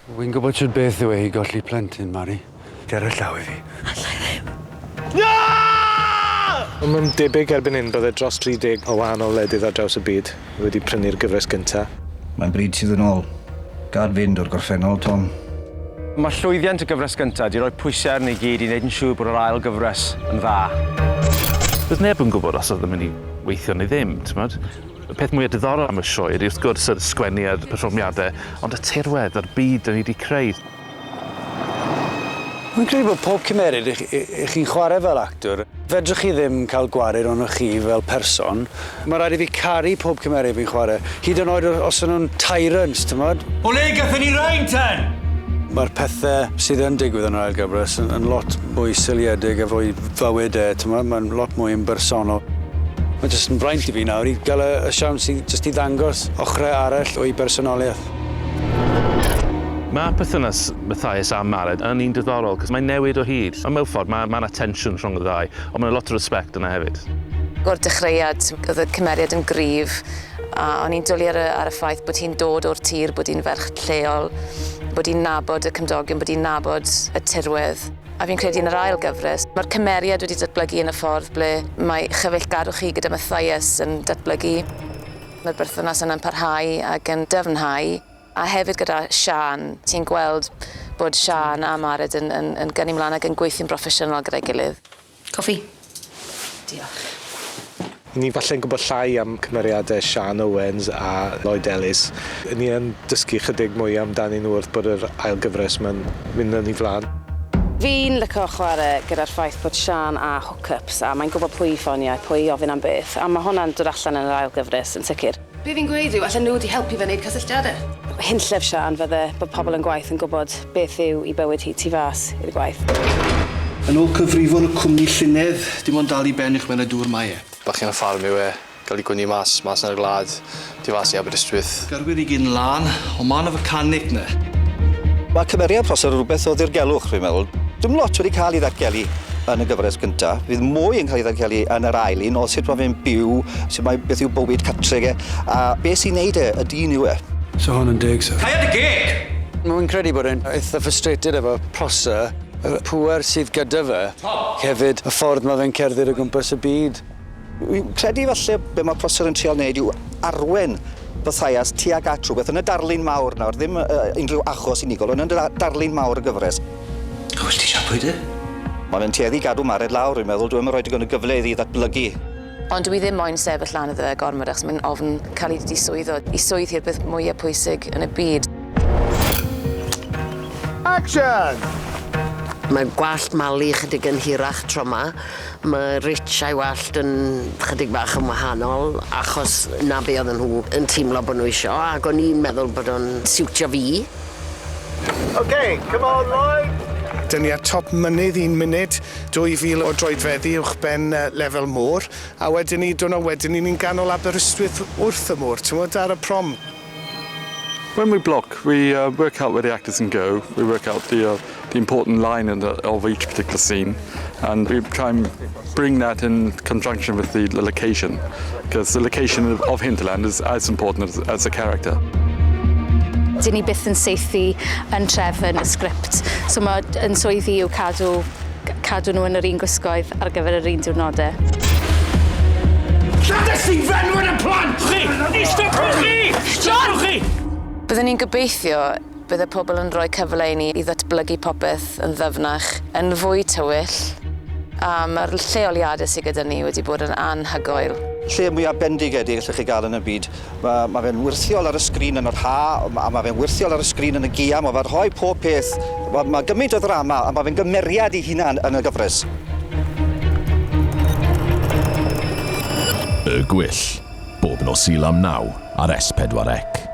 Wi'n gwybod shwd beth yw e i golli plentyn, Mari. Ger y llaw i fi. Alla i ddim. Na! Ond mae'n debyg erbyn hyn bydde dros 30 o wahanol wledydd ar draws y byd wedi prynu'r gyfres gynta. Mae'n bryd sydd yn ôl. Gad fynd o'r gorffennol, Tom. Mae llwyddiant y gyfres gynta 'di rhoi pwysau arni i gyd i wneud yn siŵr bod yr ail gyfres yn dda. Doedd neb yn gwybod os oedd yn mynd i weithio neu ddim, t'mod? Y peth mwya diddorol am y sioe ydi wrth gwrs yr sgwennu a'r perfformiade, ond y tirwedd a'r byd 'dan ni 'di creu. Wi'n credu bod pob cymeriad 'ych 'ych chi'n chwarae fel actor, fedrwch chi ddim cael gwared ohonoch chi fel person. Ma' raid i fi caru pob cymeriad fi'n chwarae, hyd yn oed os 'yn nhw'n tyrants, t'mod? O le gathon ni rain ten? Ma'r pethe sydd yn digwydd yn yr ail gyfres yn yn lot mwy seiliedig efo'i fywyd e, t'mod, ma'n lot mwy yn bersonol. Mae jyst yn fraint i fi nawr i gael y, y siawns i jyst i ddangos ochrau arall o'i bersonoliaeth. Mae perthynas Mathias a Mared yn un diddorol, cos mae'n newid o hyd. Ond mewn ffordd, mae, mae 'na tensiwn rhwng y ddau, ond mae 'na lot o respect yna hefyd. O'r dechreuad, oedd y cymeriad yn gryf, a o'n i'n dwli ar y, ar y ffaith bod hi'n dod o'r tir, bod hi'n ferch lleol, bod hi'n nabod y cymdogion, bod hi'n nabod y tirwedd. A fi'n credu yn yr ail gyfres, mae'r cymeriad wedi datblygu yn y ffordd ble mae chyfeillgarwch hi gyda Mathias yn datblygu. Mae'r berthynas yna'n parhau ac yn dyfnhau. A hefyd gyda Siân, ti'n gweld bod Siân a Mared yn, yn, yn gynnu mlaen ac yn gweithio'n broffesiynol gyda'i gilydd. Coffi. Diolch. Ni falle'n gwybod llai am cymeriadau Siân Owens a Lloyd Ellis. Ni yn dysgu chydig mwy amdanyn nhw wrth bod yr ail gyfres 'ma'n mynd yn ei flaen. Fi'n lico chwarae gyda'r ffaith bod Siân â hook-ups a mae'n gwybod pwy i ffonio a pwy i ofyn am beth, a ma' hwnna'n dod allan yn yr ail gyfres yn sicr. Be fi'n gweud yw allen nhw 'di helpu fe neud cysylltiade. Hunllef Siân fydde bod pobl yn gwaith yn gwybod beth yw 'i bywyd hi tu fas i'r gwaith. Yn ôl cyfrifon y cwmni llynedd, dim ond dal i ben uwchben y dŵr mae e. Bachgen y ffarm yw e, gael ei gwynnu mas, mas yn yr wlad, tu fas i Aberystwyth. Gyrwyr i gyd yn lân, ond ma' 'na fecanic 'na. Mae cymeriad Prosser yn rhywbeth o ddirgelwch, fi'n meddwl. Dim lot wedi cael ei ddatgelu yn y gyfres gynta. Fydd mwy yn cael ei ddatgelu yn yr ail un o sut mae fe'n byw, sut mae, beth yw bywyd cartre ge, a beth sy'n neud e, y dyn yw e. So hwn yn deg, sir. Caia dy geg! Mae'n credu bod e'n eitha frustrated efo Prosser, y pŵer sydd gyda fe. Hefyd, y ffordd mae fe'n cerdded o gwmpas y byd. Wi'n credu falle be' ma' Prosser yn trial neud yw arwen Mathias tuag at rhywbeth yn y darlun mawr nawr, ddim yy unrhyw achos unigol, ond yn y darlun mawr y gyfres. O, well ti siapo i de? Ma' fe'n tueddu i gadw Mared lawr, fi'n meddwl, dyw e 'im yn rhoi digon o gyfle iddi ddatblygu. Ond dwi ddim moyn sefyll lan iddo fe gormod achos mae'n ofn cael ei diswyddo. 'I swydd hi'r peth mwya pwysig yn y byd. Action! Mae gwallt Mali chydig yn hirach tro 'ma. Mae Rich a'i wallt yn chydig bach yn wahanol achos 'na be' oedden nhw yn teimlo bod nhw isio ac o'n i'n meddwl bod o'n siwtio fi. Ok, come on Lloyd! Dyn ni ar top mynydd un munud, 2,000 o droedfeddi uwchben lefel môr, a wedyn ni, diwrnod wedyn ni, ni'n ganol Aberystwyth wrth y môr, t'mod, ar y prom. When we block, we uh, work out where the actors can go, we work out the, uh, the important line in the, of each particular scene, and we try and bring that in conjunction with the, the location, because the location of, of Hinterland is as important as, as the character. Dyn ni byth yn saethu yn trefn y sgript, so mae yn swydd i yw cadw, cadw nhw yn yr un gwisgoedd ar gyfer yr un diwrnodau. Lladest ti fenwyn y plant chi! Ni stopio chi! Stopio chi! Byddwn ni'n gobeithio bydde pobl yn rhoi cyfle i ni i ddatblygu popeth yn ddyfnach, yn fwy tywyll, a mae'r lleoliadau sydd gyda ni wedi bod yn anhygoel. Lle mwya bendigedig allwch chi gael yn y byd. Ma' ma' fe'n wyrthiol ar y sgrin yn yr ha, a ma' fe'n wyrthiol ar y sgrin yn y gia, ma' fe'n rhoi pob peth. Ma' ma' gymaint o ddrama a ma' fe'n gymeriad 'i hunan yn y gyfres. Y Gwyll, bob nos Sul am naw ar S4C.